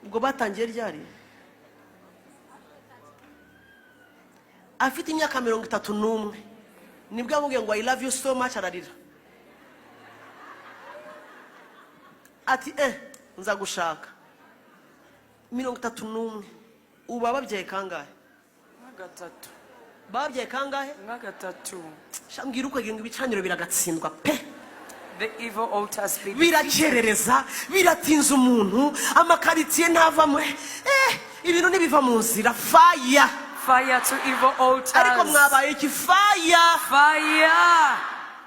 Ubwo batangiye ryari? Afite imyaka 31 nibwo yamubwiye ngo "I love you so much." Ararira ati "Nza gushaka." 31. Ubu bababyaye kangahe? Nka gatatu. Bababyaye kangahe? Nka gatatu. Sha, mbwira ukwegera ngo ibicaniro biragatsindwa pe. The evil altars be defeated. Birakerereza, biratinza umuntu, amakaritsiye ntavamo, ibintu ntibiva mu nzira. Fire! Fire to evil altars. Ariko mwabaye iki? Fire! Fire.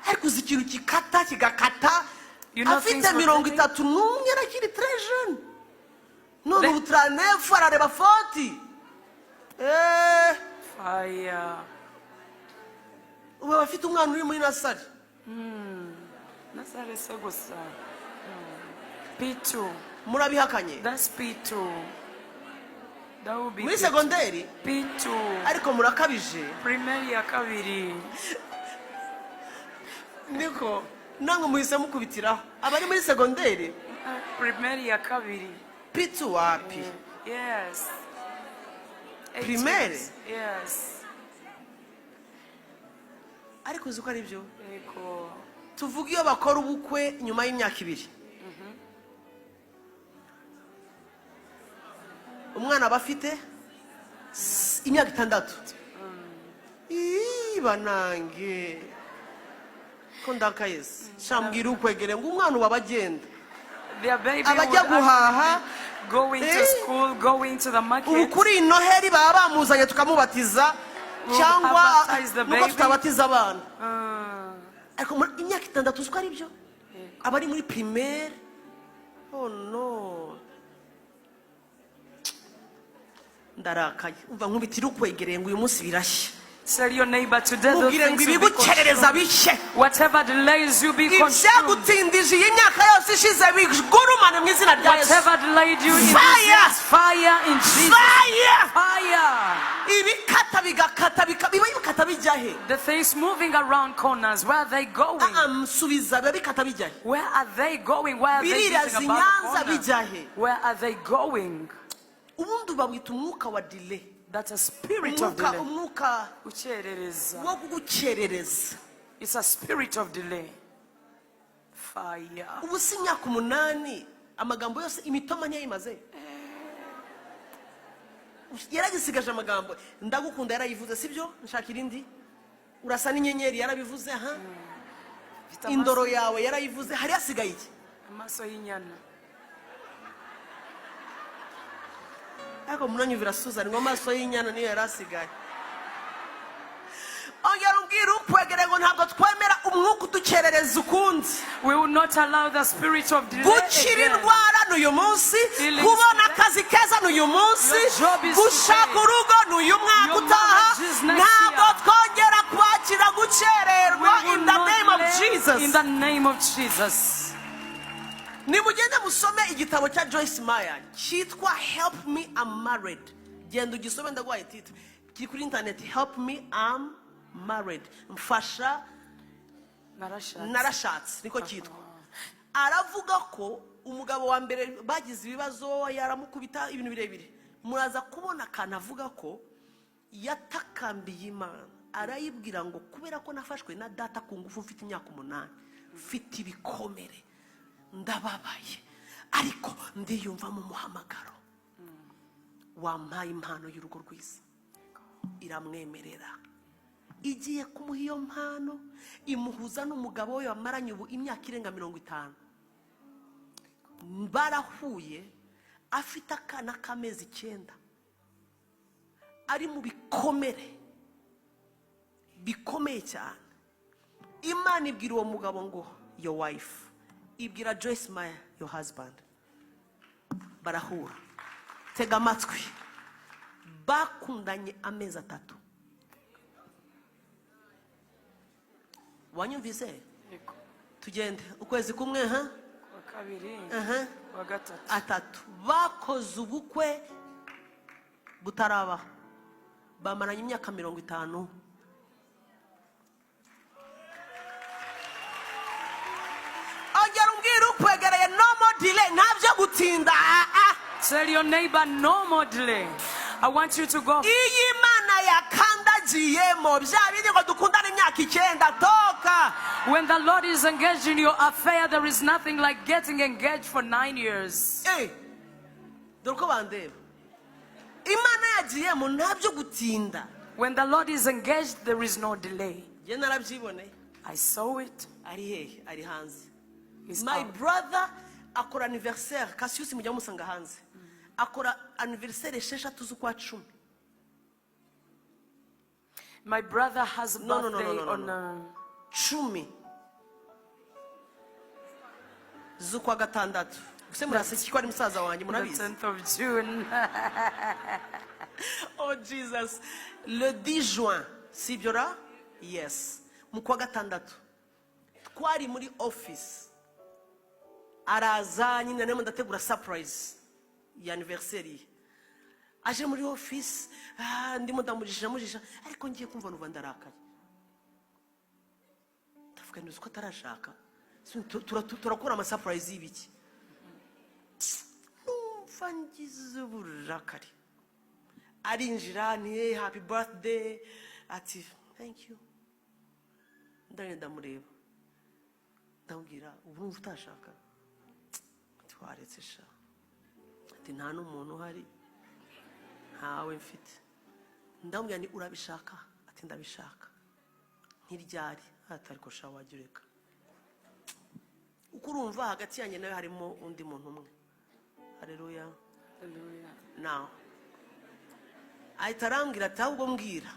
Ariko uzi ikintu gikata kigakata? You know Afite things mirongo rotating? itatu n'umwe, arakiri très jeune. None ubu 39, arareba 40. Fire. Ubu aba afite umwana uri muri nursery. Nursery se gusa. P2. Murabihakanye. That's P2. That will be Muri P2. Segonderi. P2. Ariko murakabije. Primaire ya kabiri. Niko namwe muhise mukubitiraho abari muri segonderi. Primaire ya kabiri. P2 wapi? Yes. 8 Primaire? years. Yes. Ariko uzi ko ari byo? Yego. Tuvuge iyo bakora ubukwe nyuma y'imyaka 2, umwana aba afite imyaka 6. Ii, banange, ko ndakayese. Shambwira ukwegere ngo umwana ubu aba agenda. Their baby Abajya would guhaha, actually be going to eh? school, going to the market. Ubu kuri iyi Noheli baba bamuzanye tukamubatiza We'll cyangwa baptize the nuko baby. tutabatiza abana. Ariko muri imyaka 6, uzi ko ari byo, aba ari muri primaire? Oh no, ndarakaye. Umva, nkubitira ukwegereye ngo uyu munsi birashya. Tell your neighbor, today the Mubwire ngo things will be ibigukerereza consumed. bishye. Whatever delays you, be consumed. Ibyagutindije iyi myaka yose ishize bigurumane mu izina rya Yesu. Whatever delayed you in this Fire! years, fire in Jesus. Fire! Fire. Ibikata bigakata, biba bikata bijya he? The things moving around corners, where are they going? Ah, ah, nsubiza, biba bikata bijya he? Where are they going? Where are they Biriraza getting about i Nyanza the bijya corner? he? Where are they going? Ubundi bawita umwuka wa delay. That's a spirit of Umwuka, delay. umwuka Ucherereza. wo kugukerereza. It's a spirit of delay. Fire. Ubu si imyaka 8, amagambo yose, imitoma ntiyayimaze, yaragisigaje amagambo. Ndagukunda yarayivuze, sibyo? Nshaka irindi. Urasa n'inyenyeri yarabivuze, ha. Mfite Indoro yawe yarayivuze. Hari hasigaye iki? Amaso y'inyana. Ariko munanyumvira Suzani ngo amaso y'inyana niyo yari asigaye. Ongera umbwire ukwegere ngo ntabwo twemera umwuka udukerereza ukundi. We will not allow the spirit of delay Gukira again. indwara ni uyu munsi. Healing Kubona is today. akazi keza ni uyu munsi. Your job is Gushaka today. urugo ni uyu mwaka Your utaha. marriage is next Ntabwo year. twongera kwakira gukererwa. We will In the not name of delay. Jesus. In the name of Jesus. Nimugende musome igitabo cya Joyce Meyer cyitwa "Help Me, I'm Married". Genda ugisome, ndaguhaye titre, kiri kuri interineti. "Help Me, I'm Married", mfasha Narashatse. narashatse, niko cyitwa. Aravuga ko umugabo wa mbere bagize ibibazo, yaramukubita, ibintu birebire. Muraza kubona akantu avuga ko yatakambiye Imana, arayibwira ngo kubera ko nafashwe na data ku ngufu mfite imyaka 8, mfite ibikomere, ndababaye, ariko ndiyumva mu muhamagaro, wampaye impano y'urugo rwiza. Iramwemerera. Igiye kumuha iyo mpano, imuhuza n'umugabo we bamaranye ubu imyaka irenga 50. Barahuye afite akana k'amezi 9, ari mu bikomere bikomeye cyane. Imana ibwira uwo mugabo ngo "Your wife", ibwira Joyce Meyer "Your husband". Barahura. Tega amatwi, bakundanye amezi 3. Wanyumvise? Yego. Tugende, ukwezi kumwe ha. Kuwa kabiri. Aha. Kuwa gatatu. 3 bakoze ubukwe butarabaho, bamaranye imyaka 50. Ongera umbwira ukwegereye, no more delay, nta byo gutinda, ah, ah. Tell Tell your neighbor, no more delay. I want you to go. Iyo Imana yakandagiyemo, bya bindi ngo dukundane imyaka 9, toka. When the Lord is engaged in your affair, there is nothing like getting engaged for 9 years. Eh, dore uko bandeba. Imana yagiyemo, nta byo gutinda. When the Lord is engaged, there is no delay. Njye narabyiboneye. I saw it. Ari hehe? Ari hanze. He's My out. brother akora anniversaire, Cassius, mujya musanga hanze, akora anniversaire 6 z'ukwa 10. My brother has a No, birthday no, on no. uh, 10 z'ukwa gatandatu. Ese muraseka ko ari musaza wanjye? The Murabizi. 10th of June. Oh Jesus. Le 10 juin, sibyo ra? Yes, mu kwa gatandatu twari muri office, araza nyine, narimo ndategura surprise ya anniversaire ye. Aje muri office, ah, ndimo ndamujisha mujisha, ariko ngiye kumva numva ndarakaye, ndavuga nti: "Uzi ko atarashaka? Turakora ama surprise y'ibiki?" Numva ngize uburakari. Arinjira, ni: "Hey, happy birthday." Ati: "Thank you." Ndagenda ndamureba, ndamubwira: "Ubu numva utashaka?" Ati: "Waretse sha." Ati: "Nta n'umuntu uhari, ntawe mfite." Ndamubwira ni: "Urabishaka?" Ati: "Ndabishaka." "Ntiryari?" Ati: "Ariko sha, wajya ureka." Uko urumva hagati yanjye nawe harimo undi muntu umwe. Hareruya. Hallelujah. Nawe ahita arambwira ati: "Ahubwo mbwira."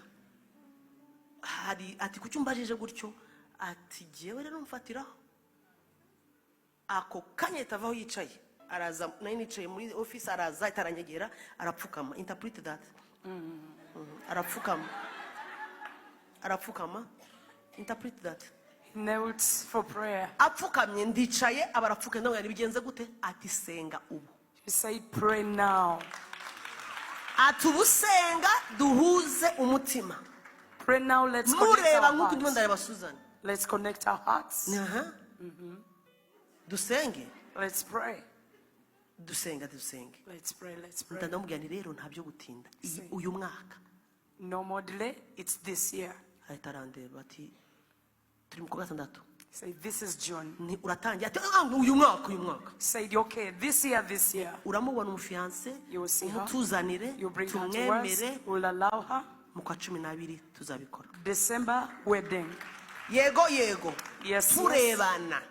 Hari ati: "Kuki umbajije gutyo?" Ati: "Jyewe rero mfatiraho." Ako kanya ahita ava aho yicaye, araza. Nari nicaye muri office, araza, ahita aranyegera, arapfukama. Interpret that. Arapfukama, arapfukama. Interpret that. He knelt for prayer. Apfukamye, ndicaye, aba arapfukamye. Ndamubwira: "Bigenze gute?" Ati: "Senga ubu." He said, "Pray now." Ati: "Ubu senga, duhuze umutima." Pray now, let's connect Mureba our nk'uko ndimo hearts. ndareba Suzanne. Let's connect our hearts. Aha. Dusenge. Let's pray. Dusenga, dusenge. Let's pray, let's pray. Ndamubwira nti: "Rero nta byo gutinda. Uyu mwaka." No more delay. It's this year. Ahita arandeba ati: "Turi mu kwa gatandatu." He said, "This is June." Ni uratangiye. Ati: "Ah, uyu mwaka, uyu mwaka." Said, "Okay, this year, this year." Uramubona umufiancé, You will see her. umutuzanire, You bring her to us. tumwemere. We'll allow her. Mu kwa 12 tuzabikora. December wedding. Yego, yego. Yes. Turebana,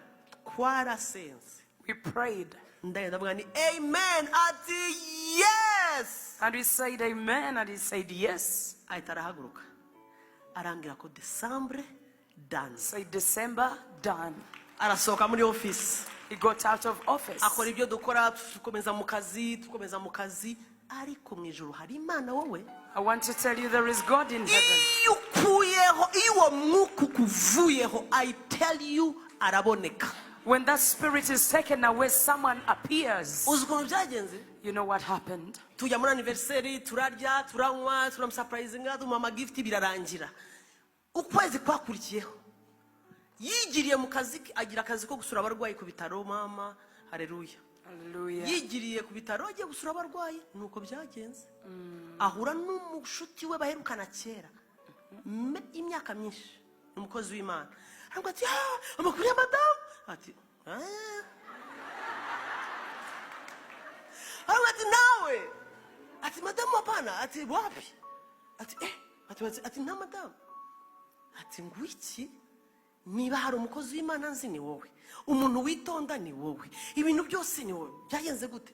twarasenze. We prayed. Ndagenda ndavuga ni: "Amen." Ati: "Yes." And we said amen. And he said yes. Ahita arahaguruka, arambwira ko décembre done. Say December done. Arasohoka muri office. He got out of office. Akora ibyo dukora, dukomeza mu kazi, dukomeza mu kazi, ariko mu ijuru hari Imana wowe. I want to tell you there is God in heaven. Iyo ukuyeho, iyo uwo mwuka ukuvuyeho, I tell you, araboneka. When that spirit is taken away, someone appears. Uzi ukuntu byagenze? You know what happened? Tujya muri anniversaire, turarya, turanywa, turamusurprisinga, tumuha amagift, birarangira. Ukwezi kwakurikiyeho yigiriye mu kazi ke, agira akazi ko gusura abarwayi ku bitaro. Mama, hareruya. Hallelujah. Yigiriye ku bitaro, agiye gusura abarwayi, nuko byagenze, ahura n'umushuti we baherukana kera, imyaka myinshi, ni umukozi w'Imana. Aravuga ati: "Ah, amakuru ya madamu?" Ati: "Ah." Aravuga ati: "Nawe?" Ati: "Madamu hapana." Ati: "Wapi?" Ati: "Eh." Ati: "Nta madamu." Ati: "Ngwiki, niba hari umukozi w'Imana nzi ni wowe, umuntu witonda ni wowe, ibintu byose ni wowe, byagenze gute?"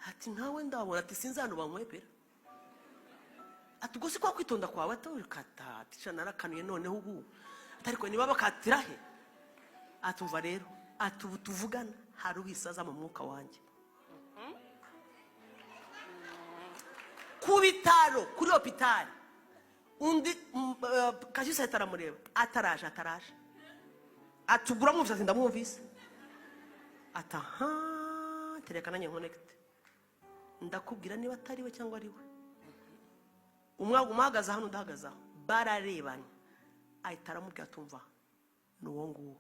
Ati: "Ntawe ndabona." Ati: "Sinzi hano banywepera." Ati: "Ubwo si kwa kwitonda kwawe?" Ati: "Kata." Ati: "Sha, narakanuye noneho ubu." Ati: "Ariko niba bakatira he?" Ati: "Umva rero." Ati: "Ubu tuvugana hari uhisaza mu mwuka wanjye ku bitaro, kuri hôpital." Undi Kashyushyu ahita aramureba, ataraje, ataraje. Ati: "Ubwo uramwumvise?" Ati: "Ndamwumvise." Ati: "Aha, tereka nanjye nkonekite, ndakubwira niba atari we cyangwa ari we." Umwe umuhagaze hano, undi ahagaze aho, bararebanye. Ahita aramubwira, atumva ni uwo nguwo,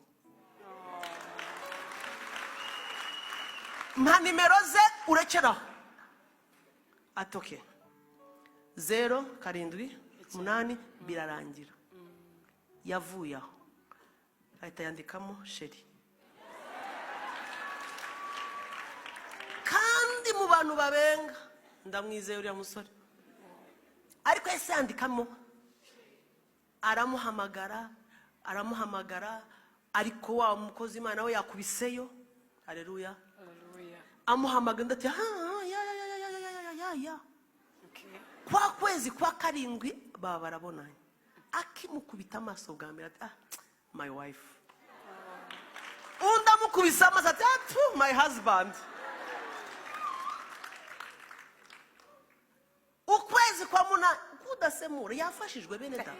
nta nimero ze, urekeraho. Ati okay, 078, birarangira. Yavuye aho ahita yandikamo chéri. Kandi mu bantu babenga, ndamwizeye uriya musore, ariko yahise yandikamo, aramuhamagara, aramuhamagara, ariko wa mukozi Imana we yakubiseyo. Hareruya! Hallelujah. Amuhamagara, undi ati: "Ha ha, ya ya ya ya ya ya ya ya ya." Kwa kwezi kwa karindwi baba barabonanye. Akimukubita amaso bwa mbere ati: "Ah, my wife." Undi amukubise amaso ati: "Ah, pfu, my husband." Ukwezi kwa munani kudasemura, yafashijwe, bene da,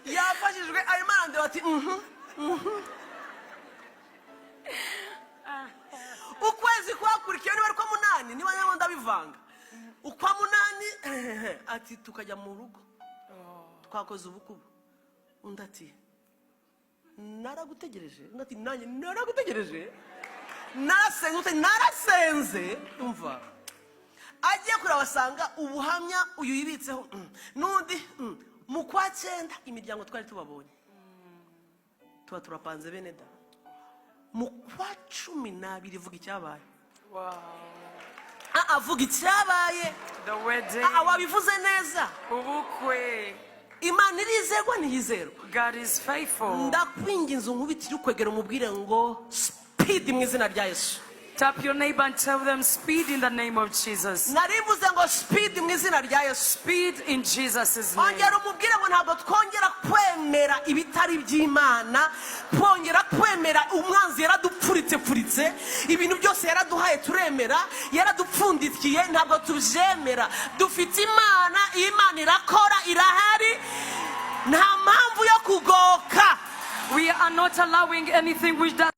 yafashijwe. Arimo arandeba ati: Ukwezi kwakurikiye, niba ari kwa munani, niba nyabwo ndabivanga, ukwa munani, ati tukajya mu rugo, twakoze ubukwe. Undi ati: "Naragutegereje." Undi ati: "Nanjye naragutegereje, narasenze." Undi ati: "Narasenze." Umva, agiye kureba basanga ubuhamya uyu yibitseho n'undi. Mu kwa cyenda imiryango twari tubabonye, tuba turapanze, bene da. Mu kwa 12, vuga icyabaye. Ah, avuga icyabaye. The wedding. Ah, wabivuze neza. Ubukwe. Imana irizerwa, ntiyizerwa? God is faithful. Ndakwinginze, unkubitire ukwegera, umubwire ngo speed mu izina rya Yesu. Tap your neighbor and tell them speed in the name of Jesus. Narivuze ngo speed mu izina rya Yesu. Speed in Jesus' name. Ongera umubwire ngo ntabwo twongera kwemera ibitari by'Imana, twongera kwemera umwanzi. Yaradupfuritse pfuritse ibintu byose, yaraduhaye turemera, yaradupfundikiye, ntabwo tubyemera. Dufite Imana, iyi Imana irakora, irahari, nta mpamvu yo kugoka. We are not allowing anything which does